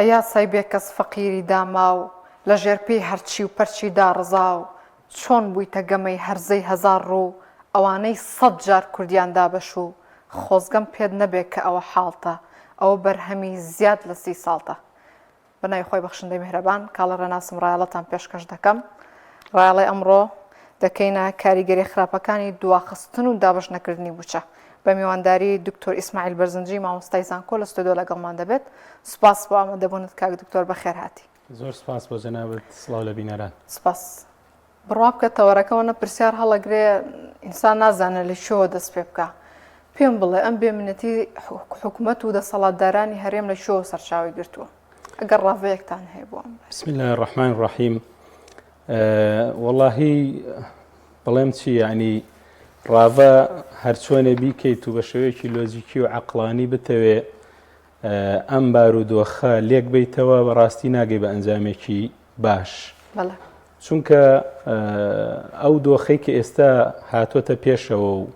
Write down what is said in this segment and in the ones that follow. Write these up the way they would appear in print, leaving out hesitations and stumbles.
ئەی یاسای بێکەس فەقیری داماو لە ژێر پێی هەرچی و پەرچی داڕزاو چۆن بوویتە گەمەی هەرزەی هەزار ڕوو ئەوانەی سەت جار کوردیان دا بە شوو خۆزگەم پێت نەبێ کە ئەوە حاڵتە ئەوە بەرهەمی زیاد لە سی ساڵتە بە ناوی خوای بەخشندەی میهرەبان کاڵە ڕێناسم ڕایەڵەتان پێشکەش دەکەم. ڕایەڵەی ئەمڕۆ دەکەینە کاریگەریە خراپەکانی دواخستن و دابەش نەکردنی بوچە. بە میوانداری دکتۆر ئیسماعیل بەرزنجی مامۆستای زانکۆ لە ستۆدیۆ لەگەڵمان دەبێت. سوپاس بۆ ئامادەبوونت کاک دکتۆر بەخێر هاتی. زۆر سوپاس بۆ جەنابت، سڵاو لە بینەران. سوپاس. بڕوا بکە تەوەرەکەوە نە پرسیار هەڵەگرێ ئینسان نازانێت لە کوێوە دەست پێ بکا. پێم بڵێ ئەم بێمنەتی حکومەت و دەسەڵاتدارانی هەرێم لە کوێوە سەرچاوەی گرتووە؟ ئەگەر ڕاڤەیەکتان هەیە بۆ ئەم. بسم الله الرحمن الرحیم وەڵاهی بڵێم چی یعنی ڕاڤە هەرچۆنێ بیکەیت و بە شێوەیەکی لۆجیکی و عەقڵانی بتەوێ ئەم بارودۆخە لێک بیتەوە بەڕاستی ناگەی بە ئەنجامێکی باش چونکە ئەو دۆخەی کە ئێستا هاتۆتە پێشەوە و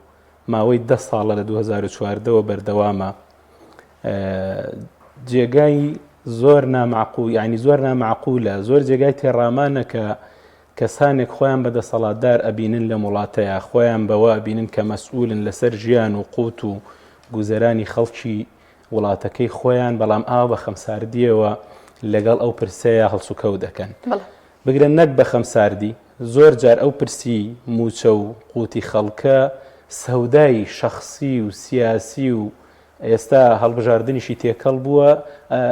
ماوەی دە ساڵە لە 2014ەوە بەردەوامە جێگای زۆر نامعقول ینی زۆر نامعقولە زۆر جێگای تێڕامانە کە کەسانێک خۆیان بە دەسەڵاتدار ئەبینن لەم وڵاتەیە خۆیان بەوە ئەبینن کە مەسئولن لەسەر ژیان و قوت و گوزەرانی خەڵکی وڵاتەکەی خۆیان بەڵام ئاوا بە خەمساردیەوە لەگەڵ ئەو پرسەیە هەڵسوکەوت دەکەن بگرە نەک بە خەمساردی زۆر جار ئەو پرسی موچە و قوتی خەڵکە سەودای شەخسی و سیاسی و ئێستا هەڵبژاردنیشی تێکەڵ بووە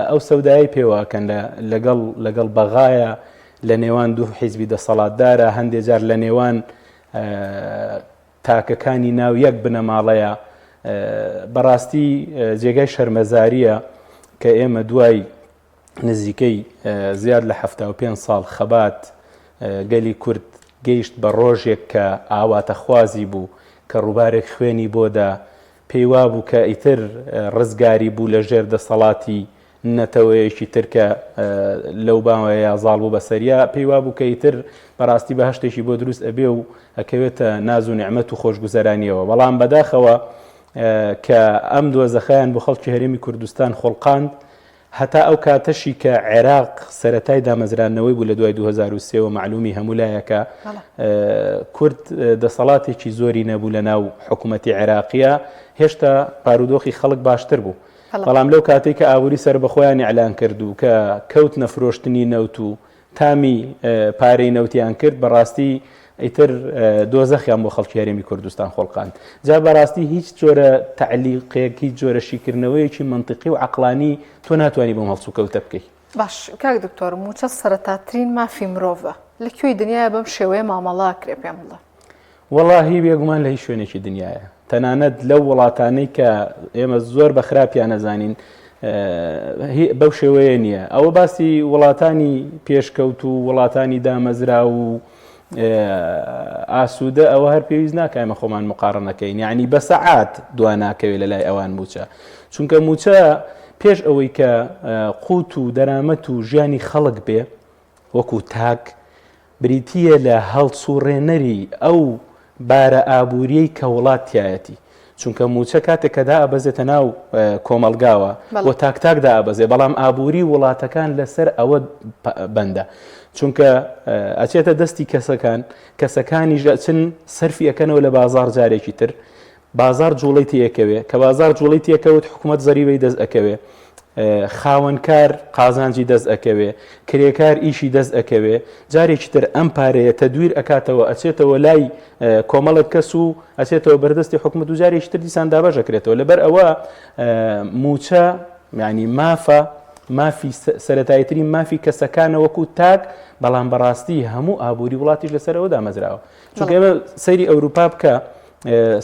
ئەو سەودایەی پێوە ئەکەن لەگەڵ لەگەڵ بەغایە لە نێوان دوو حیزبی دەسەڵاتدارە هەندێ جار لە نێوان تاکەکانی ناو یەک بنەماڵەیە بەڕاستی جێگای شەرمەزاریە کە ئێمە دوای نزیکەی زیاد لە 75 ساڵ خەبات گەلی کورد گەیشت بە ڕۆژێک کە ئاواتەخوازی بوو کە ڕووبارێک خوێنی بۆدا پێی وابوو کە ئیتر ڕزگاری بوو لە ژێر دەسەڵاتی نەتەوەیەکی تر کە لەو باوەیە زاڵ بوو بەسەریا، پێی وابوو کە ئیتر بەڕاستی بەهەشتێکی بۆ دروست ئەبێ و ئەکەوێتە ناز و نیعمەت و خۆشگوزەرانیەوە. بەڵام بەداخەوە کە ئەم دۆزەخەیان بۆ خەڵکی هەرێمی کوردستان خوڵقاند، هەتا ئەو کاتەشی کە عێراق سەرەتای دامەزراندنەوەی بوو لە دوای 2003 وە مەعلومی هەموو لایەکە کورد دەسەڵاتێکی زۆری نەبوو لە ناو حکوومەتی عێراقیە هێشتا بارودۆخی خەڵک باشتر بوو بەڵام لەو کاتێک کە ئابووری سەربەخۆیان ئیعلان کرد و کە کەوتنە فرۆشتنی نەوت و تامی پارەی نەوتیان کرد بەڕاستی ئیتر دۆزەخیان بۆ خەڵکی هەرێمی کوردستان خۆڵقاند جا بەڕاستی هیچ جۆرە تەعلیقێک هیچ جۆرە شیکردنەوەیەکی مەنتیقی و عەقڵانی تۆ ناتوانی بەم هەڵسوکەوتە بکەی. باش کاک دکتۆر موچە سەرەتاترین مافی مرۆڤە لە کوێی دنیایە بەم شێوەیە مامەڵە ئەکرێ پێم بڵێ. وەڵاهی بێگومان لە هیچ شوێنێکی دنیایە تەنانەت لەو وڵاتانەی کە ئێمە زۆر بە خراپیان نەزانین بەو شێوەیە نییە ئەوە باسی وڵاتانی پێشکەوت و وڵاتانی دامەزرا و ئاسوودە ئەوە هەر پێویست ناکە ئێمە خۆمان مقاڕنەکەین یعنی بە سەعات دوا ناکەوێت لە لای ئەوان موچە چونکە موچە پێش ئەوەی کە قوت و دەرامەت و ژیانی خەڵک بێ وەکو تاک بریتییە لە هەڵسوڕێنەری ئەو بارە ئابووریەی کە وڵات تیایەتی چونکە موچە کاتێک کە دائەبەزێتە ناو کۆمەڵگاوە بۆ تاک تاک دائەبەزێ بەڵام ئابووری وڵاتەکان لەسەر ئەوە بەندە چونکە ئەچێتە دەستی کەسەکان کەسەکانیش ئەچن سەرفی ئەکەنەوە لە بازاڕ جارێکی تر بازاڕ جوڵەی تێکەوێ کە بازاڕ جوڵەی تێکەوت حکوومەت زەریبەی دەست ئەکەوێ خاوەنکار قازانجی دەست ئەکەوێ کرێکار ئیشی دەست ئەکەوێ جارێکی تر ئەم پارەیە تەدویر ئەکاتەوە ئەچێتەوە لای کۆمەڵێک کەس و ئەچێتەوە بەردەستی حکومەت و جارێکی تر دیسان دابەش ئەکرێتەوە لەبەر ئەوە موچە یعنی مافە مافی سەتاییترین مافی کەسەکانە وەکو تاک بەڵام بەڕاستی هەموو ئابووری وڵاتیش لەسەر ئەوە دامەزراوە چونکە ئێمە سەیری ئەوروپا بکە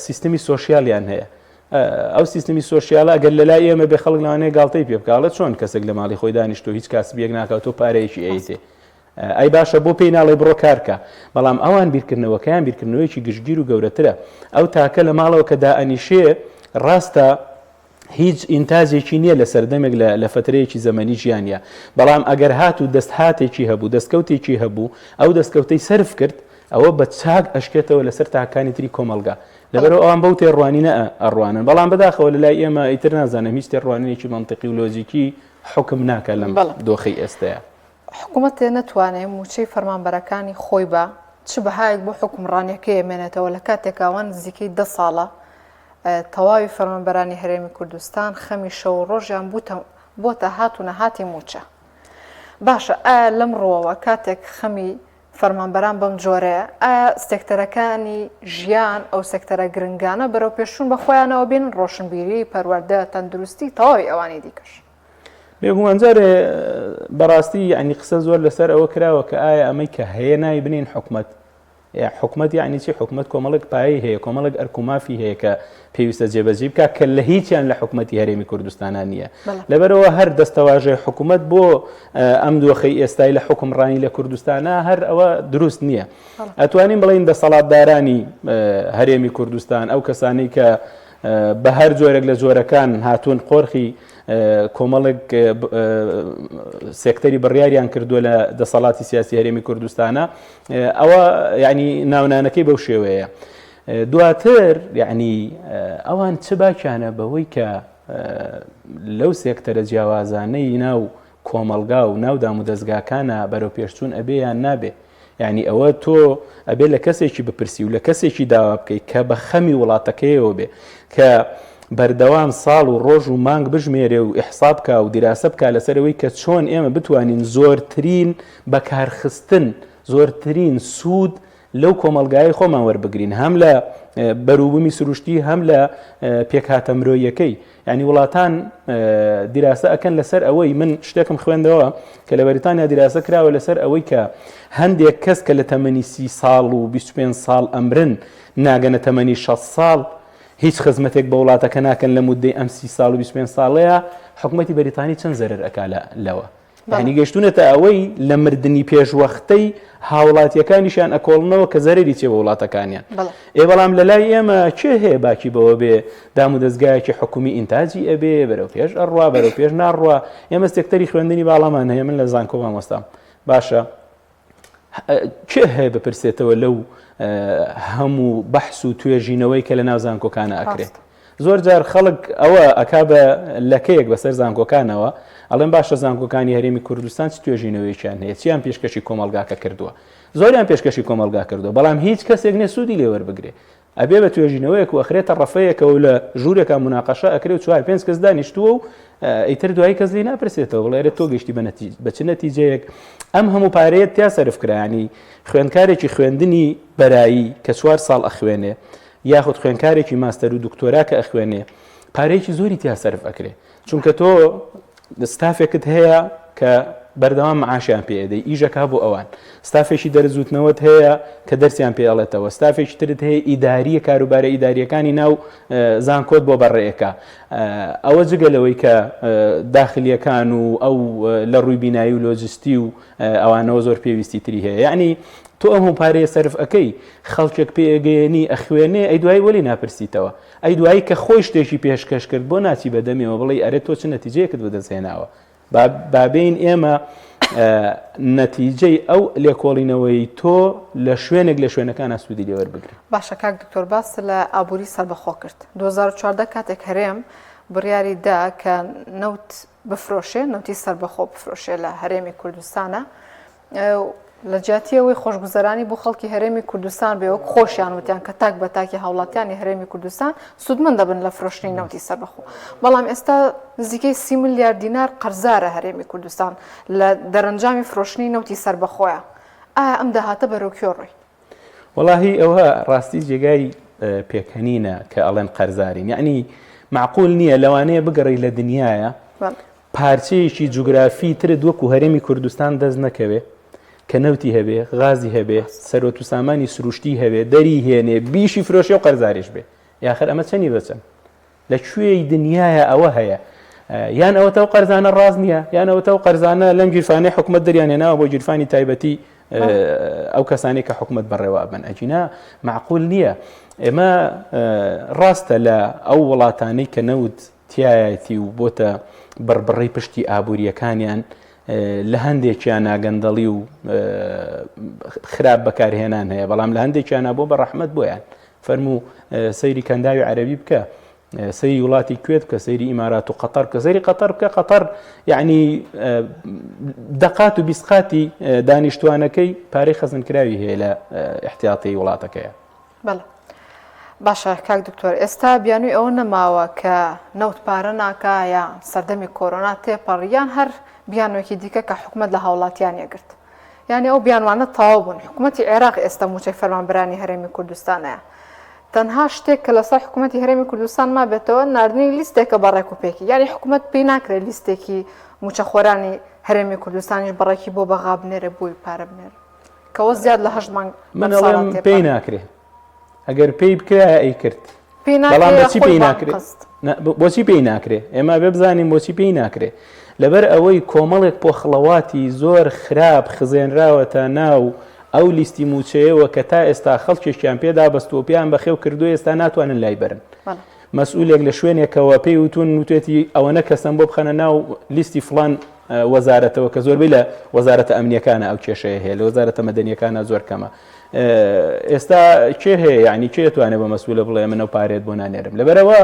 سیستمی سۆشیالیان هەیە ئەو سیستمی سۆشیالە ئەگەر لە لای ئێمە بێ خەڵک لەوانەیە گاڵتەی پێ بکا ئەڵێ چۆن کەسێک لە ماڵی خۆی دانیشتووە هیچ کاسبیەک ناکات تۆ پارەیەکی ئەیتێ ئەی باشە بۆ پێی ناڵێ بڕۆ کارکە بەڵام ئەوان بیرکردنەوەکەیان بیرکردنەوەیەکی گشتگیر و گەورەترە ئەو تاکە لە ماڵەوە کە دائەنیشێ ڕاستە هیچ ئینتاجێکی نییە لە سەردەمێک لە فەترەیەکی زەمەنی ژیانە بەڵام ئەگەر هات و دەستهاتێکی هەبوو دەستکەوتێکی هەبوو ئەو دەستکەوتەی سەرف کرد ئەوە بە چاک ئەشکێتەوە لەسەر تاکانی تری کۆمەڵگا لەبەرئەوە ئەوان بەو تێڕوانینە ئەڕوانن بەڵام بەداخەوە لەلای ئێمە ئیتر نازانم هیچ تێڕوانینێکی مەنتیقی و لۆجیکی. حوکم ناکا لەم دۆخەی ئێستەیا. حکومەتێ نەتوانێ مووچەی فەرمانبەرەکانی خۆی با، چ بەهایەک بۆ حوکمڕانیەکەی ئەمێنێتەوە لە کاتێکا وا نزیکەی دە ساڵە تەواوی فەرمانبەرانی هەرێمی کوردستان خەمی شەو و ڕۆژیان بۆتە هات و نەهاتی مووچە. باشە ئایا لەم ڕووەوە کاتێک خەمی فەرمانبەران بەم جۆرەیە، ئایا سێکتەرەکانی ژیان، ئەو سێکتەرە گرنگانە بەرەوپێشچوون بە خۆیانەوە بینن، ڕۆشنبیری، پەروەردە، تەندروستی، تەواوی ئەوانی دیکەش؟ بێگومان جارێ بەڕاستی یعنی قسە زۆر لەسەر ئەوە کراوە کە ئایا ئەمەی کە هەیە ناوی بنین حکومەت حکومەت یعنی چی حکومەت کۆمەڵێک پایەی هەیە کۆمەڵێک ئەرک و مافی هەیە کە پێویستە جێبەجێ بکات کە لە هیچیان لە حکومەتی هەرێمی کوردستانە نییە لەبەرەوە هەر دەستەواژەی حکومەت بۆ ئەم دۆخەی ئێستای لە حکومڕانی لە کوردستانە هەر ئەوە دروست نییە ئەتوانین بڵین دەسەڵاتدارانی هەرێمی کوردستان ئەو کەسانی کە بە هەر جۆرێک لە جۆرەکان هاتوون قۆرخی کۆمەڵێک سێکتەری بڕیاریان کردووە لە دەسەڵاتی سیاسی هەرێمی کوردستانە ئەوە یعنی ناونانەکەی بەو شێوەیە دواتر یعنی ئەوان چ باکیانە بەوەی کە لەو سێکتەرە جیاوازانەی ناو کۆمەڵگا و ناو دامودەزگاکانە بەرەو پێشچوون ئەبێ یان نابێ یعنی ئەوە تۆ ئەبێ لە کەسێکی بپرسی و لە کەسێکی داوا بکەیت کە بە خەمی وڵاتەکەیەوە بێ کە بەردەوام ساڵ و ڕۆژ و مانگ بژمێرێ و ئیحسا بکا و دیراسە بکا لەسەر ئەوەی کە چۆن ئێمە بتوانین زۆرترین بەکارخستن زۆرترین سوود لەو کۆمەڵگایەی خۆمان وەربگرین هەم لە بەروبوومی سروشتی هەم لە پێکهاتە مرۆیەکەی یعنی وڵاتان دیراسە ئەکەن لەسەر ئەوەی من شتێکم خوێندەوە کە لە بەریتانیا دیراسە کراوە لەسەر ئەوەی کە هەندێک کەس کە لە تەمەنی سی ساڵ و 25 ساڵ ئەمرن ناگەنە تەمەنی 60 ساڵ هیچ خزمەتێک بە وڵاتەکە ناکەن لە مودەی ئەم سی ساڵ و 25 ساڵەیە حکوومەتی بەریتانی چەند زەرەر ئەکا لەوە یانی گەشتونەتە ئەوەی لە مردنی پێشوەختەی هاوڵاتیەکانیشیان ئەکۆڵنەوە کە زەرەری چێ بە وڵاتەکانیان ئێ بەڵام لە لای ئێمە کێ هەیە باکی بەوە بێ دام و دەستگایەکی حکومی ئینتاجی ئەبێ بەرەو پێش ئەڕوا بەرەو پێش ناڕوا ئێمە سێکتەری خوێندنی باڵامان هەیە من لە زانکۆ مامۆستام باشە کێ هەیە بپرسێتەوە لەو هەموو بەحس و توێژینەوەی کە لە ناو زانکۆکانە ئەکرێت زۆر جار خەڵک ئەوە ئەکا بە لەکەیەک بەسەر زانکۆکانەوە ئەڵێن باشە زانکۆکانی هەرێمی کوردستان چ توێژینەوەیەکیان هەیە چیان پێشکەشی کۆمەڵگاکە کردووە زۆریان پێشکەشی کۆمەڵگا کردووە بەڵام هیچ کەسێک نیە سوودی لێ وەربگرێ ئەبێ بە توێژینەوەیەک و ئەخرێتە ڕەفەیەکەوە و لە ژوورێکا موناقەشە ئەکرێ و چوار پێنج کەس دانیشتووە و ئیتر دوایی کەس لێی ناپرسێتەوە بڵێ ئەرێ تۆ گەیشتی بە نەتیجە بە چ نەتیجەیەک ئەم هەموو پارەیەت تیا سەرف کرا یانی خوێندکارێکی خوێندنی بەرایی کە چوار ساڵ ئەخوێنێ یاخود خوێندکارێکی ماستەر و دکتۆرا کە ئەخوێنێ پارەیەکی زۆری تیا سەرف ئەکرێ چونکە تۆ ستافێکت هەیە کە بەردەوام معاشیان پێ ئەدەی ئیشەکە بۆ ئەوان ستافێکی دەرزوتنەوەت هەیە کە دەرسیان پێ ئەڵێتەوە ستافێکی ترت هەیە ئیداریە کاروبارە ئیداریەکانی ناو زانکۆت بۆ بەڕێەکە ئەوە جگە لەوەی کە داخلیەکان و ئەو لە ڕووی بینایی و لۆجستی و ئەوانەوە زۆر پێویستی تری هەیە یعنی تۆ ئەم هەموو پارەیە سەرف ئەەکەی خەڵکێک پێگەیەنی ئەخوێنێ ئەی دوایی وەلی ناپرسیتەوە ئەی دوایی کە خۆی شتێکی پێشکەش کرد بۆ ناچی بە دەمیەوە بڵێی ئەرێ تۆ چ نەتیجەیەکت بەدەست هێناوە؟ با با بێین ئێمە نەتیجەی ئەو لێکۆڵینەوەی تۆ لە شوێنێک لە شوێنەکانە سوودی لێ وەربگرین. باشە کاک دکتۆر باست لە ئابووری سەربەخۆ کرد 2014 کاتێک هەرێم بڕیاری دا کە نەوت بفرۆشێ نەوتی سەربەخۆ بفرۆشێ لە هەرێمی کوردستانە لە جیاتی ئەوەی خۆشگوزەرانی بۆ خەڵکی هەرێمی کوردستان بێ وەک خۆشیان وتیان کە تاک بە تاکی هاوڵاتیانی هەرێمی کوردستان سوودمەند دەبن لە فرۆشتنی نەوتی سەربەخۆ بەڵام ئێستا نزیکەی سی ملیار دینار قەرزارە هەرێمی کوردستان لە دەرەنجامی فرۆشتنی نەوتی سەربەخۆیە ئایا ئەم داهاتە بەرەو کوێ ڕۆی؟ وەڵاهی ئەوە ڕاستی جێگای پێکەنینە کە ئەڵێن قەرزارین یعنی معقول نییە لەوانەیە بگەڕی لە دنیاە پارچەیەکی جوگرافی ترت وەکو هەرێمی کوردستان دەست نەکەوێ کە نەوتی هەبێ، غازی هەبێ، سەروەت و سامانی سروشتی هەبێ، دەری هێنێ، بیشی فرۆشێ و قەرزاریش بێ. یاخر ئەمە چەنی بە چەند؟ لە کوێی دنیایە ئەوە هەیە؟ یان ئەوەتە ئەو قەرزانە ڕاست نییە، یان ئەوەتە ئەو قەرزانە لەم گیرفانەی حکومەت دەریان هێناوە بۆ گیرفانی تایبەتی ئەو کەسانەی کە حکومەت بەڕێوە ئەبەن. ئەگینا مەعقول نییە. ئێمە ڕاستە لە ئەو وڵاتانەی کە نەوت تیایەتی و بۆتە بڕبڕەی پشتی ئابوورییەکانیان، لە هەندێکیانا گەندەڵی و خراپ بەکارهێنان هەیە، بەڵام لە هەندێکیانا بۆ بە ڕەحمەت بۆیان. فەرموو سەیری کەنداوی عەرەبی بکە. سەیری وڵاتی کوێت بکە سەیری ئیمارات و قەتەر بکە سەیری قەتەر بکە قەتەر یعنی دەقات و بیستقاتی دانیشتوانەکەی پارەی خەزنکراوی هەیە لە احتیاطی وڵاتەکەیە. بەڵێ باشە کاک دکتۆر ئێستا بیانووی ئەوە نەماوە کە نەوت پارە ناکا یا سەردەمی کۆرۆنا تێپەڕ یان هەر بیانوێکی دیکە کە حکومەت لە هاوڵاتیان یەگرت یانی ئەو بیانوانە تەواو بوون حکومەتی عێراق ئێستا موچەی فەرمانبەرانی هەرێمی کوردستانەیە تەنها شتێک کە لەسەر حکومەتی هەرێمی کوردستان مابێتەوە ناردنی لیستێکە بە ڕێک و پێکی یانی حکومەت پێی ناکرێت لیستێکی موچەخۆرانی هەرێمی کوردستانیش بەڕێکی بۆ بەغا بنێرێ بۆی پارە بنێرێ کەوە زیاد لە هەشت مانگ من ئەڵێم پێی ناکرێ ئەگەر پێی بکرایە ئەیکرد بەڵام بەچی پێی ناکرێ بۆچی پێی ناکرێ ئێمە بێ بزانین بۆچی پێی ناکرێ لەبەر ئەوەی کۆمەڵێک پۆخڵەواتی زۆر خراپ خزێنراوەتە ناو ئەو لیستی موچەیەوە کە تا ئێستا خەڵکێکیان پێدا بەستووە پێیان بەخێو کردو ئێستا ناتوانن لای بەرن مەسئولێک لە شوێنێکەوە پێی وتون وتێتی ئەوەنە کەسم بۆ بخەنە ناو لیستی فلان وەزارەتەوە کە زۆربەی لە وەزارەتە ئەمنیەکانە ئەو کێشەیە هەیە لە وەزارەتە مەدەنیەکانە زۆر کەمە ئێستا کێ هەیە یعنی کێ توانێت بە مەسئولە بڵێ من ئەو پارێت بۆ نانێرم لەبەرەوە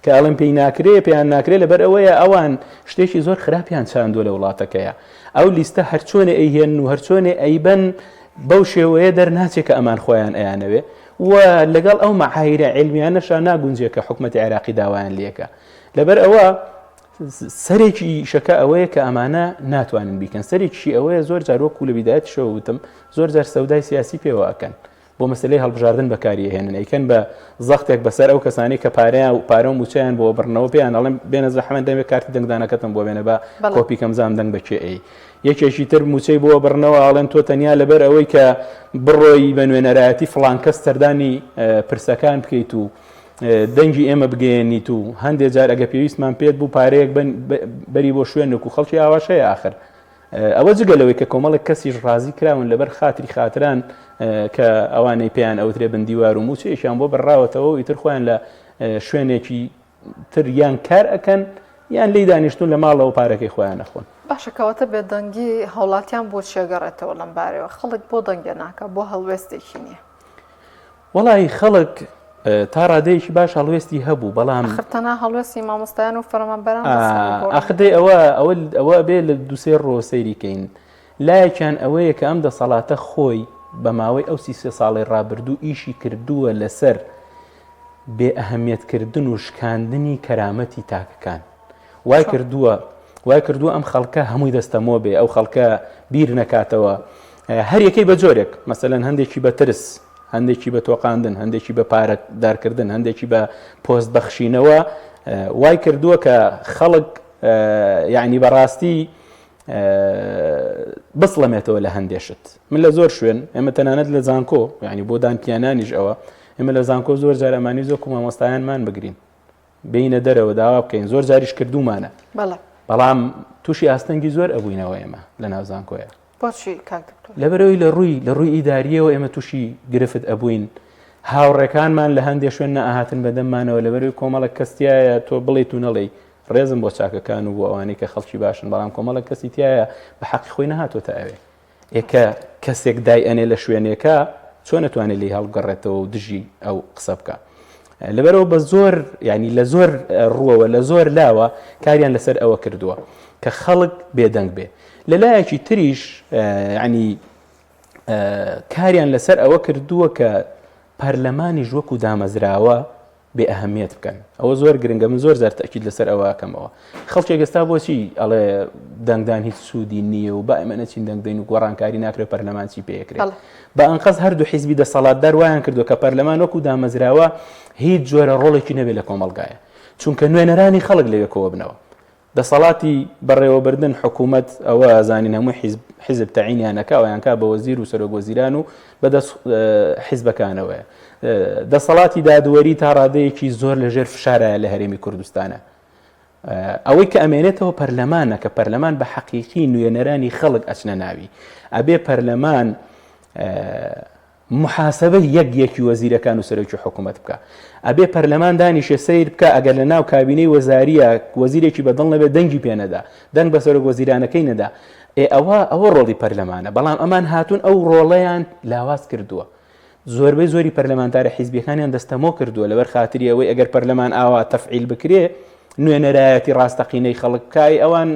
کە ئەڵێن پێی ناکرێ پێیان ناکرێ لەبەر ئەوەیە ئەوان شتێکی زۆر خراپیان چاندووە لە وڵاتەکەیە ئەو لیستە هەرچۆنێ ئەیهێن و هەرچۆنێ ئەیبەن بەو شێوەیە دەرناچێت کە ئەمان خۆیان ئەیانەوێ و لەگەڵ ئەو مەعایرە عیلمیانەشا ناگونجێ کە حکومەتی عێراقی داوایان لێکە لەبەر ئەوە سەرێکی ئیشەکە ئەوەیە کە ئەمانە ناتوانن بیکەن سەرێکیشی ئەوەیە زۆر جار وەکو لە بیدایەتیشەوە وتم زۆر جار سەودای سیاسی پێوە ئەکەن بۆ مەسلەی هەڵبژاردن بەکاری ئەهێنن ئەیکەن بە زەختێک بەسەر ئەو کەسانەی کە پارەیان و پارە و موچەیان بۆ بڕنەوە پێیان ئەڵێن بێنە زەحمەت دەمێ کارتی دەنگدانەکەتم بۆ بێنە بە کۆپی کەم زام دەنگ بە کێ ئەی یەکێکی تر موچەی بۆ بڕنەوە ئەڵێن تۆ تەنیا لەبەر ئەوەی کە بڕۆی بە نوێنەرایەتی فڵان کەس سەردانی پرسەکان بکەیت و دەنگی ئێمە بگەیەنیت و هەندێ جار ئەگە پێویستمان پێت بوو پارەیەک بەری بۆ شوێنێک و خەڵکی ئاواش هەیە ئاخر ئەوە جگە لەوەی کە کۆمەڵێک کەسیش ڕازی کراون لەبەر خاتری خاتران کە ئەوانەی پێیان ئەوترێ بندیوار و موچەیەکیان بۆ بڕاوەتەوە و ئیتر خۆیان لە شوێنێکی تر یان کار ئەکەن یان لێی دانیشتون لە ماڵەوە پارەکەی خۆیان ئەخۆن. باشە کەواتە بێدەنگی هاوڵاتیان بۆچی ئەگەڕێتەوە لەم بارەیەوە؟ خەڵک بۆ دەنگێ ناکا؟ بۆ هەڵوێستێکی نییە؟ وەڵایی خەڵک تا ڕادەیەکی باش هەڵوێستی هەبوو بەڵام ئەخر تەنها هەڵوێستی مامۆستایان و فەرمانبەران بەسە بۆ گۆڕان. ئاخر دەی ئەوە ئەوە ئەوە ئەبێ لە دووسێ ڕۆ سەیری کەین لایەکیان ئەوەیە کە ئەم دەسەڵاتە خۆی بە ماوەی ئەو 33 ساڵەی ڕابردوو ئیشی کردووە لەسەر بێ ئەهمیەت کردن و شکاندنی کەرامەتی تاکەکان وای کردووە وای کردووە ئەم خەڵکە هەمووی دەستەمۆ بێ ئەو خەڵکە بیر نەکاتەوە هەر یەکەی بە جۆرێک مەسەلەن هەندێکی بە ترس هەندێکی بە تۆقاندن هەندێکی بە پارە دارکردن هەندێکی بە پۆست بەخشینەوە وای کردووە کە خەڵک یعنی بەڕاستی بسڵەمێتەوە لە هەندێ شت من لە زۆر شوێن ئێمە تەنانەت لە زانکۆ یعنی بۆ دانپیانانیش ئەوە ئێمە لە زانکۆ زۆر جار ئەمانی زۆر مامۆستایانمان بگرین بێینە دەرەوە داوا بکەین زۆر جاریش کردومانە بەڵام تووشی ئاستەنگی زۆر ئەبووینەوە ئێمە لە ناو زانکۆیە بۆچی کاک دکتۆر؟ لەبەرئەوەی لە ڕووی لە ڕووی ئیدارییەوە ئێمە تووشی گرفت ئەبووین هاوڕێکانمان لە هەندێ شوێن نەئەهاتن بە دەممانەوە لەبەرئەوەی کۆمەڵێک کەس تیایە تۆ بڵێیت و نەڵێی ڕێزم بۆ چاکەکان و بۆ ئەوانەی کە خەڵکی باشن بەڵام کۆمەڵێک کەسی تیایە بە حەقی خۆی نەهاتۆتە ئەوێ ئێ کە کەسێک دای ئەنێ لە شوێنێکە چۆن ئەتوانێت لێی هەڵبگەڕێتەوە و دژی ئەو قسە بکە لەبەرەوە بە زۆر ینی لە زۆر ڕووەوە لە زۆر لاوە کاریان لەسەر ئەوە کردووە کە خەڵک بێدەنگ بێ لە لایەکی تریش ینی کاریان لەسەر ئەوە کردووە کە پەرلەمانیش وەکو دامەزراوە بێ ئەهەمیەت بکەن ئەوە زۆر گرنگە من زۆر جار تەئکید لەسەر ئەوە ئەکەمەوە خەڵکێک ئێستا بۆچی ئەڵێ دەنگدان هیچ سوودی نییە و با ئێمە نەچین دەنگ دەین و گۆڕانکاری ناکرێت پەرلەمان چی پێکرێت بە ئەنقەست هەردوو حیزبی دەسەڵاتدار وایان کردو کە پەرلەمان وەکو دامەزراوە هیچ جۆرە ڕۆڵێکی نەبێت لە کۆمەڵگایە چونکە نوێنەرانی خەڵک لەوێ کۆبنەوە دەسەڵاتی بەڕێوەبردن حکوومەت ئەوە ئەزانین هەموو حیزب حیزب تەعینیان ئەکا و ئەیانکا بە وەزیر و سەرۆک وەزیران و بە دەست حیزبەکانەوەیە. دەسەڵاتی دادوەری تا ڕادەیەکی زۆر لە ژێر فشارایە لە هەرێمی کوردستانە. ئەوەی کە ئەمێنێتەوە پەرلەمانە کە پەرلەمان بە حەقیقی نوێنەرانی خەڵک ئەچنە ناوی. ئەبێ پەرلەمان موحاسەبەی یەک یەکی وەزیرەکان و سەرۆکی حکوومەت بکا. ئەبێ پەرلەمان دانیشێ سەیر بکا ئەگەر لە ناو کابینەی وەزارییا وەزیرێکی بە دڵ نەبێ دەنگی پێ نەدا، دەنگ بە سەرۆک وەزیرانەکەی نەدا. ئێ ئەوە ئەوە ڕۆڵی پەرلەمانە. بەڵام ئەمان هاتوون ئەو ڕۆڵەیان لاواز کردووە. زۆربەی زۆری پەرلەمانتارە حیزبیەکانیان دەستەمۆ کردووە لەبەر خاتری ئەوەی ئەگەر پەرلەمان ئاوا تەفعیل بکرێ نوێنەرایەتی ڕاستەقینەی خەڵک بکای ئەوان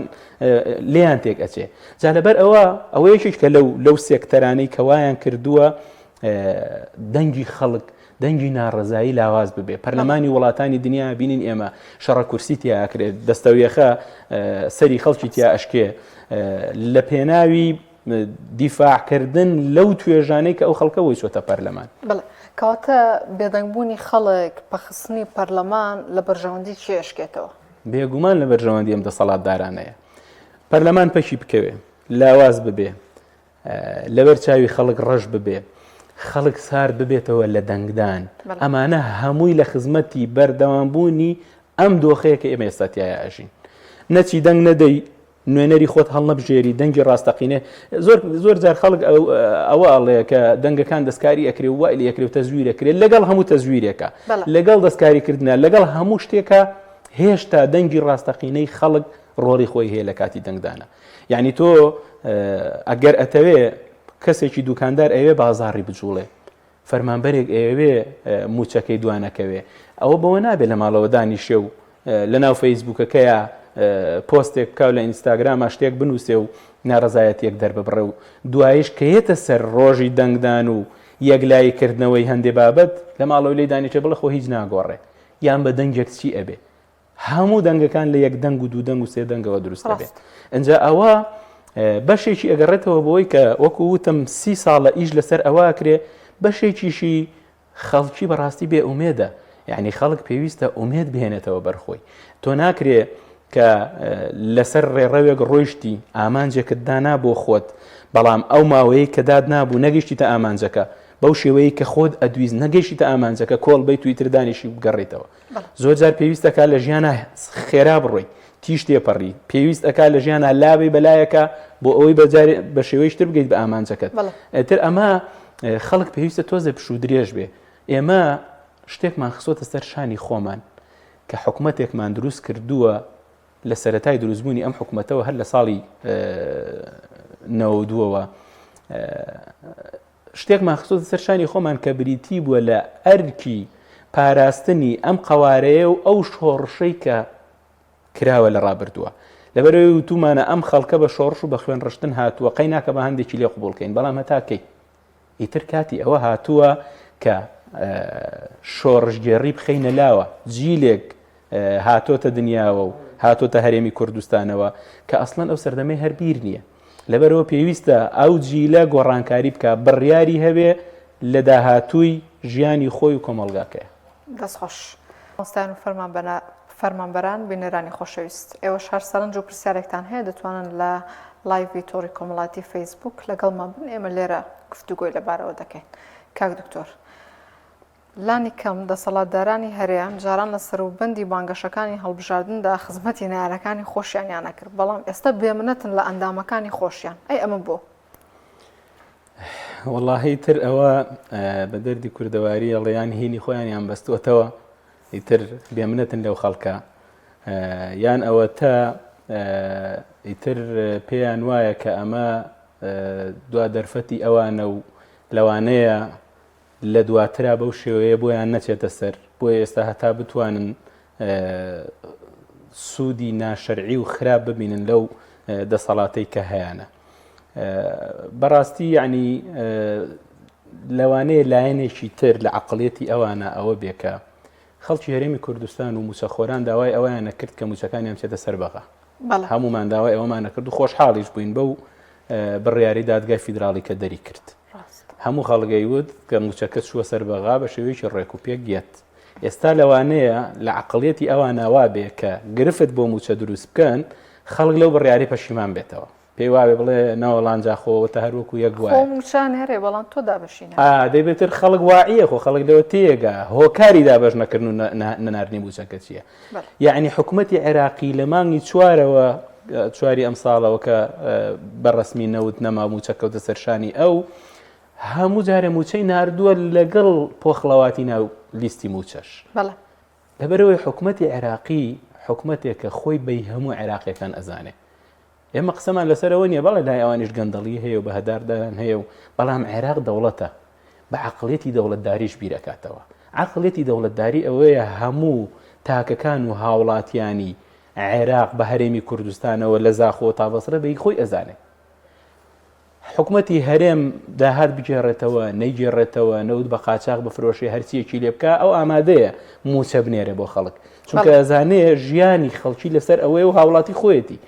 لێیان تێک ئەچێ جا لەبەر ئەوە ئەوە یەکێکە لەو لەو سێکتەرانەی کەوایان کردووە دەنگی خەڵک دەنگی ناڕەزایی لاواز ببێ پەرلەمانی وڵاتانی دنیا بینین ئێمە شەڕە کورسی تیاکرێت دەستەویەخە سەری خەڵکی تیا ئەشکێ لە پێناوی دیفاعکردن لەو توێژانەی کە ئەو خەڵکە بۆی چۆتە پەرلەمان. بەڵێ، کەواتە بێدەنگبوونی خەڵک، پەخستنی پەرلەمان لە بەرژەوەندی کێ ئەشکێتەوە؟ بێگومان لە بەرژەوەندی ئەم دەسەڵاتدارانەیە. پەرلەمان پەکی بکەوێ، لاواز ببێ، لەبەر چاوی خەڵک ڕەش ببێ، خەڵک سارد ببێتەوە لە دەنگدان، ئەمانە هەمووی لە خزمەتی بەردەوامبوونی ئەم دۆخەیە کە ئێمە ئێستا تیایا ئەژین. نەچی دەنگ نەدەی، نوێنەری خۆت هەڵنەبژێری دەنگی ڕاستەقینە زۆر زۆر جار خەڵک ئەوە ئەڵێ کە دەنگەکان دەستکاری ئەکرێ و وای لێ ئەکرێ و تەزویر ئەکرێ لەگەڵ هەموو تەزویرێکە لەگەڵ دەستکاریکردە لەگەڵ هەموو شتێکە هێشتا دەنگی ڕاستەقینەی خەڵک ڕۆڵی خۆی هەیە لە کاتی دەنگدانە یعنی تۆ ئەگەر ئەتەوێ کەسێکی دوکاندار ئەوێ بازاڕی بجوڵێ فەرمانبەرێک ئەیەوێ مووچەکەی دوا نەکەوێ ئەوە بەوە نابێ لە ماڵەوە دانیشێ و لەناو فەیسبووکەکەیا پۆستێک بکا و لە ئینستاگراما شتێک بنووسێ و ناڕەزایەتیەک دەرببڕێ و دوایش کە یەتە سەر ڕۆژی دەنگدان و یەکلایی کردنەوەی هەندێ بابەت لە ماڵەوە لێی دانیشێ بڵێ خۆ هیچ ناگۆڕێ یان بە دەنگێک چی ئەبێ هەموو دەنگەکان لە یەک دەنگ و دوو دەنگ و سێ دەنگەوە دروست دەبێت ئەجا ئەوە بەشێکی ئەگەڕێتەوە بۆی کە وەکو وتم سی ساڵە ئیش لەسەر ئەوە کرێ بەشێکیشی خەڵکی بەڕاستی بێ ئومێدە یعنی خەڵک پێویستە ئومێد بهێنێتەوە بەرخۆی تۆ ناکرێ کە لەسەر ڕێڕەوێک ڕۆیشتی ئامانجێکت دانا بۆ خۆت بەڵام ئەو ماوەیە کە داد نابوو نەگەشتیتە ئامانجەکە بەو شێوەیە کە خۆت ئەدویست نەگەیشتیتە ئامانجەکە کۆڵ بیت و ئیتر دانیشی بگەڕیتەوە زۆر جار پێویست ئەکا لە ژیانا خێرا بڕۆی تیش تێپەڕی پێویست ئەکا لە ژیانا لابەی بەلایەکە بۆ ئەوەی بەجارێ بە شێوەیش تر بگەیت بە ئامانجەکەت ئەتر ئەمە خەڵک پێویستە تۆزێ پشوو درێژ بێ ئێمە شتێکمان خسۆتە سەر شانی خۆمان کە حکومەتێکمان دروست کردووە لە سەرەتای دروستبوونی ئەم حکومەتەوە هەر لە ساڵی 92ەوە شتێکمان خستۆتە سەر شانی خۆمان کە بریتی بووە لە ئەرکی پاراستنی ئەم قەوارەیە و ئەو شۆڕشەی کە کراوە لە ڕابردووە. لەبەرئەوەی وتوومانە ئەم خەڵکە بە شۆڕش و بە خوێن ڕشتن هاتووە، قەی ناکە با هەندێکی لێ قبوڵ کەین، بەڵام هەتا کەی؟ ئیتر کاتی ئەوە هاتووە کە شۆڕشگێڕی بخەینە لاوە، جیلێک هاتۆتە دنیاوە و هاتۆتە هەرێمی کوردستانەوە کە ئەسڵەن ئەو سەردەمەی هەر بیر نییە. لەبەرئەوە پێویستە ئەو جیلە گۆڕانکاری بکا، بڕیاری هەبێ لە داهاتووی ژیانی خۆی و کۆمەڵگاکەی. دەست خۆش. مامۆستایان و فەرمانبەران بینەرانی خۆشەویست ئێوەش هەر سەرنج و پرسیارێکتان هەیە دەتوانن لە لایڤی تۆڕی کۆمەڵاتی فەیسبوک لەگەڵمان بن ئێمە لێرە گفتوگۆی لەبارەوە دەکەین کاک دکتۆر لانی کەم دەسەڵاتدارانی هەرێم جاران لە سەروبەندی بانگەشەکانی هەڵبژاردندا خزمەتی نەیارەکانی خۆشیانیان ئەکرد، بەڵام ئێستا بێمنەتن لە ئەندامەکانی خۆشیان، ئەی ئەمە بۆ؟ وەڵاهی تر ئەوە بە دەردی کوردەواری ئەڵێ یان هینی خۆیانیان بەستووەتەوە ئیتر بێمنەتن لەو خەڵکە یان ئەوە تا ئیتر پێیان وایە کە ئەمە دوا دەرفەتی ئەوانە و لەوانەیە لە دواترا بەو شێوەیە بۆیان نەچێتە سەر، بۆیە ئێستا هەتا بتوانن سوودی ناشەرعی و خراپ ببینن لەو دەسەڵاتەی کە هەیانە. بەڕاستی یعنی لەوانەیە لایەنێکی تر لە عقلیەتی ئەوانە ئەوە بێ کە خەڵکی هەرێمی کوردستان و موچەخۆران داوای ئەویانە کرد کە موچەکانیان بچێتە سەر بەغا هەمومان داوای ئەوەمانە کرد و خۆشحاڵیش بووین بەو بڕیاری دادگای فیدراڵی کە دەری کرد. هەموو خەڵک ئەیوت کە موچەکە چووە سەر بەغا بە شێوەیەکی ڕێک و پێک یەت. ئێستا لەوانەیە لە عەقڵیەتی ئەوانا وابێ کە گرفت بۆ موچە دروست بکەن خەڵک لەو بڕیارەی پەشیمان بێتەوە. پێی وابێ بڵێ نەوەڵا ئینجا خۆ ئەوەتە هەر وەکو یەک خۆ وایە. موچە ئەنێرێ بەڵام تۆ دابەشی ناکەی. ئا دەی بێتر خەڵک واعیە خۆ خەڵک لەوە تێگا هۆکاری دابەش نەکردن و نەناردنی موچەکە چییە. یەعنی حکومەتی عێراقی لە مانگی چوارەوە چواری ئەمساڵەوە کە بە ڕەسمی نەوت نەما موچە کەوتە سەرشانی ئەو هەموو جارێ موچەی ناردووە لەگەڵ پۆخڵەواتی ناو لیستی موچەش لەبەرەوەی حکومەتی عێراقی حکومەتێکە خۆی بەی هەموو عێراقیەکان ئەزانێ ئێمە قسەمان لەسەر ئەوە نییە، بەڵێ لای ئەوانیش گەندەڵی هەیە و بەهەداردان هەیە و بەڵام عێراق دەوڵەتە. بە عەقڵیەتی دەوڵەتداریش بیر ئەکاتەوە. عەقڵیەتی دەوڵەتداری ئەوەیە هەموو تاکەکان و هاوڵاتیانی عێراق بە هەرێمی کوردستانەوە لە زاخۆوە تا بەسرە بە هی خۆی ئەزانێ. حکومەتی هەرێم داهات بگێڕێتەوە، نەیگێڕێتەوە، نەوت بە قاچاخ بفرۆشێ، هەرچیەکی لێ بکا ئەو ئامادەیە مووچە بنێرێ بۆ خەڵک. چونکە ئەزانێ ژیانی خەڵکی لەسەر ئەوەیە و هاوڵاتی خۆیەتی.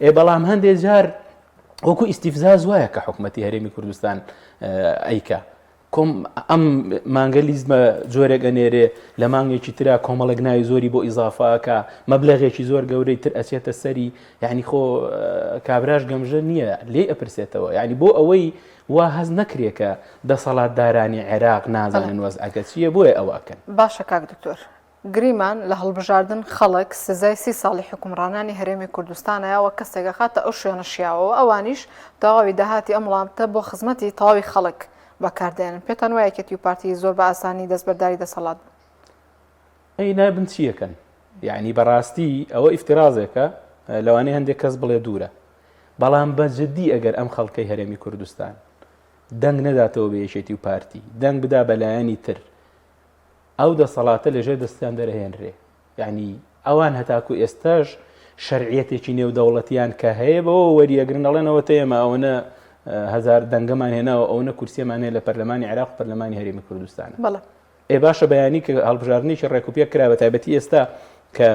ئێ بەڵام هەندێ جار وەکو ئیستیفزاز وایە کە حکومەتی هەرێمی کوردستان ئەیکا کۆم ئەم مانگە لیست بە جۆرێک ئەنێرێ لە مانگێکی ترا کۆمەڵێک ناوی زۆری بۆ ئیزافاکە مەبلەغێکی زۆر گەورەی تر ئەچێتە سەری یعنی خۆ کابراش گەمژە نییە لێی ئەپرسێتەوە یعنی بۆ ئەوەی وا هەز نەکرێ کە دەسەڵاتدارانی عێراق نازانن وەزعەکە چییە بۆیە ئەوە ئەکەن. باشە کاک دکتۆر گریمان لە هەڵبژاردن خەڵک سزای سی ساڵی حوکمڕانانی هەرێمی کوردستانە وەک کەسێک ئەخاتە ئەو شوێنە شیاوەوە ئەوانیش تەواوی داهاتی ئەم وڵاتە بۆ خزمەتی تەواوی خەڵک بەکاردێنن پێتان وایە یەکێتی و پارتی زۆر بە ئاسانی دەستبەرداری دەسەڵات بن؟ ئەی نابن چیەکەن؟ یعنی بەڕاستی ئەوە ئیفترازێکە لەوانەیە هەندێک کەس بڵێ دوورە بەڵام بە جدی ئەگەر ئەم خەڵکەی هەرێمی کوردستان دەنگ نەداتەوە بە یەکێتی و پارتی دەنگ بدا بە لایەنی تر ئەو دەسەڵاتە لەژێر دەستیان دەرەهێنرێ یعنی ئەوان هەتاکو ئێستاش شەرعیەتێکی نێودەوڵەتیان کە هەیە بەوە وەریەگرن ئەڵێنەوە تە ئێمە ئەوەنە هەزار دەنگەمان هێناوە ئەوەنە کورسیەمان هەیە لە پەرلەمانی عێراق و پەرلەمانی هەرێمی کوردستان بەڵێ ئێ باشە بەیانی کە هەڵبژاردنێکی ڕێکوپێک کرا بە تایبەتی ئێستا کە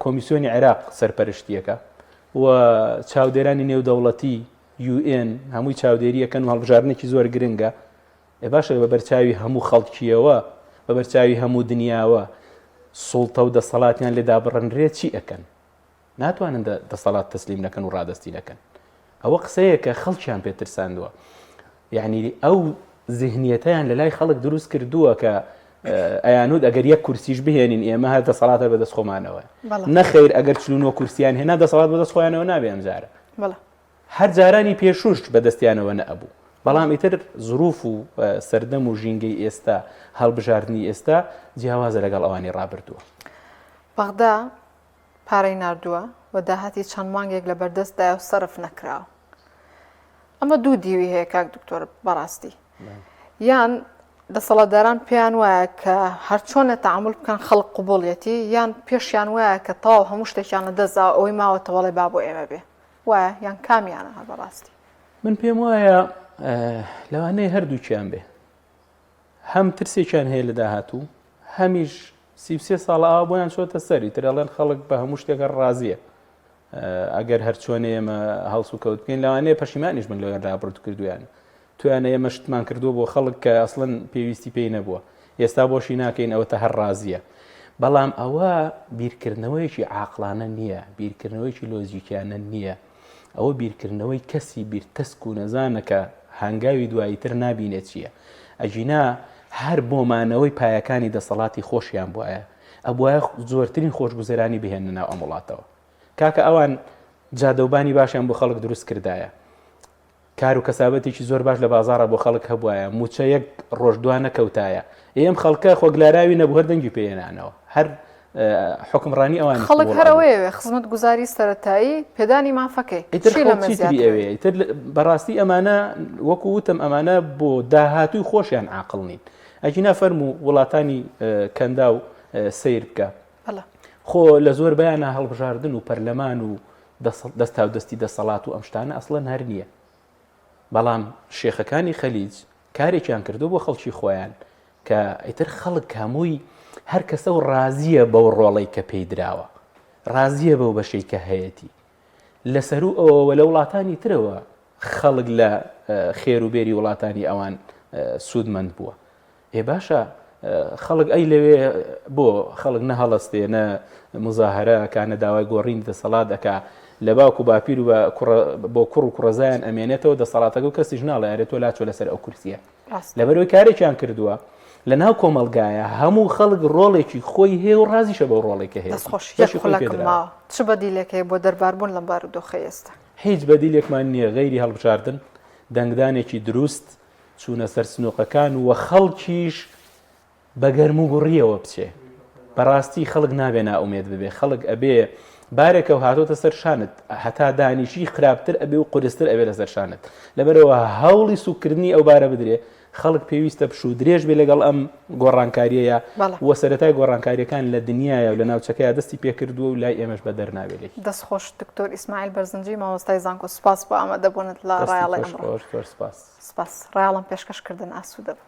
کۆمیسیۆنی عێراق سەرپەرشتیەکە و چاودێرانی نێودەوڵەتی UN هەمووی چاودێریەکەن و هەڵبژاردنێکی زۆر گرنگە ئێ باشە بە بەرچاوی هەموو خەڵکیەوە، بە بەرچاوی هەموو دنیاوە سوڵتە و دەسەڵاتیان لێ دابڕنرێ چی ئەکەن؟ ناتوانن دەسەڵات تەسلیم نەکەن و ڕادەستی نەکەن. ئەوە قسەیەکە خەڵکیان پێ ترساندووە. یعنی ئەو زیهنیەتەیان لە لای خەڵک دروست کردووە کە ئەیانوت ئەگەر یەک کورسیش بهێنین ئێمە هەر دەسەڵاتە بەدەست خۆمانەوە نەخیر ئەگەر 49 کورسیان هێنا دەسەڵات بەدەست خۆیانەوە نابێ ئەمجارە هەر جارانی پێشووش بەدەستیانەوە نەئەبوو، بەڵام ئیتر زروف و سەردەم و ژینگەی ئێستا، هەڵبژاردنی ئێستا جیاوازە لەگەڵ ئەوانی ڕابردووە. بەغدا پارەی ناردووە و داهاتی چەند مانگێک لە بەردەستدایە و سەرف نەکراوە. ئەمە دوو دیوی هەیە کاک دکتۆر بەڕاستی. یان دەسەڵاتداران پێیان وایە کە هەرچۆنە تەعامول بکەن خەڵک قبوڵیەتی، یان پێشیان وایە کە تەواو هەموو شتێکیان لەدەستداوە ئەوەی ماوەتەوەڵێ با بۆ ئێمە بێ. وایە یان کامیانە هەر بەڕاستی؟ من پێم وایە لەوانەیە هەردووکیان بێ هەم ترسێکیان هەیە لە داهاتوو هەمیش 33 ساڵ ئاوا بۆیان چۆتە سەری ترەڵێن خەڵک بە هەموو شتێکە ڕازیە ئەگەر هەرچۆنێ ئێمە هەڵس و کەوت بکەین لەوانەیە پەشیمانیش بن لەوێن رابرد کردویان تویانە ئێمە شتمان کردووە بۆ خەڵک کە ئەسڵەن پێویستی پێی نەبووە ئێستا بۆشی ناکەین ئەوەتە هەر ڕازیە بەڵام ئەوە بیرکردنەوەیەکی عاقڵانە نییە بیرکردنەوەیەکی لۆجیکیانە نییە ئەوە بیرکردنەوەی کەسی بیرتەسک و نەزانە کە هەنگاوی دوایی تر نابینێت چییە ئەگینا هەر بۆ مانەوەی پایەکانی دەسەڵاتی خۆشیان بواە ئەبواە زۆرترین خۆشگوزەرانی بهێنە ناو ئەم وڵاتەوە کاکە ئەوان جادەوبانی باشیان بۆ خەڵک دروست کردایە کار و کەسابەتێکی زۆر باش لە بازاڕا بۆ خەڵک هەبوایە، مووچە یەک ڕۆژ دوا نەکەوتایە. ئێ ئەم خەڵکە خۆ گلاراوی نەبوو هەر دەنگی پێ هێنانەوە. هەر حوکمڕانی ئەوانی خەڵک هەر ئەوەیەوێ خزمەتگوزاری سەرەتایی پێدانی مافەکەی. ئیتر خەڵک چی تری ئەوێ؟ ئیتر بەڕاستی ئەمانە وەکو وتم ئەمانە بۆ داهاتووی خۆشیان عاقڵ نین. ئەگینا فەرموو وڵاتانی کەنداو سەیر بکە. خۆ لە زۆربەیانا هەڵبژاردن و پەرلەمان و دەستاودەستی دەسەڵات و ئەم شتانە ئەسڵەن هەر نییە بەڵام شێخەکانی خەلیج کارێکیان کردو بۆ خەڵکی خۆیان کە ئیتر خەڵک هەمووی هەر کەسە و ڕازیە بەو ڕۆڵەی کە پێی دراوە ڕازیە بەو بەشەی کە هەیەتی لەسەرو ئەوەوە لە وڵاتانی ترەوە خەڵک لە خێر و بێری وڵاتانی ئەوان سوودمەند بووە ئێ باشە خەڵک ئەی لەوێ بۆ خەڵک نە هەڵەستێ نە مزاهرە ئەکا نە داوای گۆڕینی دەسەڵات ئەکا لە باوک و باپیر و بۆ کوڕ و کوڕەزایان ئەمێنێتەوە دەسەڵاتەکە و کەسیش ناڵێ ئەرێ تۆ لاچۆ لەسەر ئەو کورسیە لەبەرەوەی کارێکیان کردووە لە ناو کۆمەڵگایە هەموو خەڵک ڕۆڵێکی خۆی هەیە و ڕازیشە بەو ڕۆڵێک کە هەیە دەستخۆش چ بەدیلێک هەیە بۆ دەرباربوون لەم بارودۆخەی ئێستا؟ هیچ بەدیلێکمان نییە غەیری هەڵبژاردن، دەنگدانێکی دروست، چوونە سەر سنوقەکان و خەڵکیش بە گەرم و گوڕیەوە بچێ. بەڕاستی خەڵک نابێ نائومێد ببێ، خەڵک ئەبێ بارێکە و هاتۆتە سەر شانت، هەتا دانیشی خراپتر ئەبێ و قورستر ئەبێ لەسەر شانت. لەبەرئەوە هەوڵی سووککردنی ئەو بارە بدرێ، خەڵک پێویستە پشوو درێژ بێ لەگەڵ ئەم گۆڕانکاریەیە و سەرەتای گۆڕانکاریەکان لە دنیاە و لە ناوچەکەیا دەستی پێکردووە و لای ئێمەش بەدەر نابێ لێی. دەست خۆش دکتۆر ئیسماعیل بەرزنجی مامۆستای زانکۆ سوپاس بۆ ئامادەبوونت لە دەستی ڕایەڵی تۆش ئەمڕۆ. خۆش زۆر سوپاس. سوپاس ڕایەڵم پێشکەش کردن ئاسوودە بن.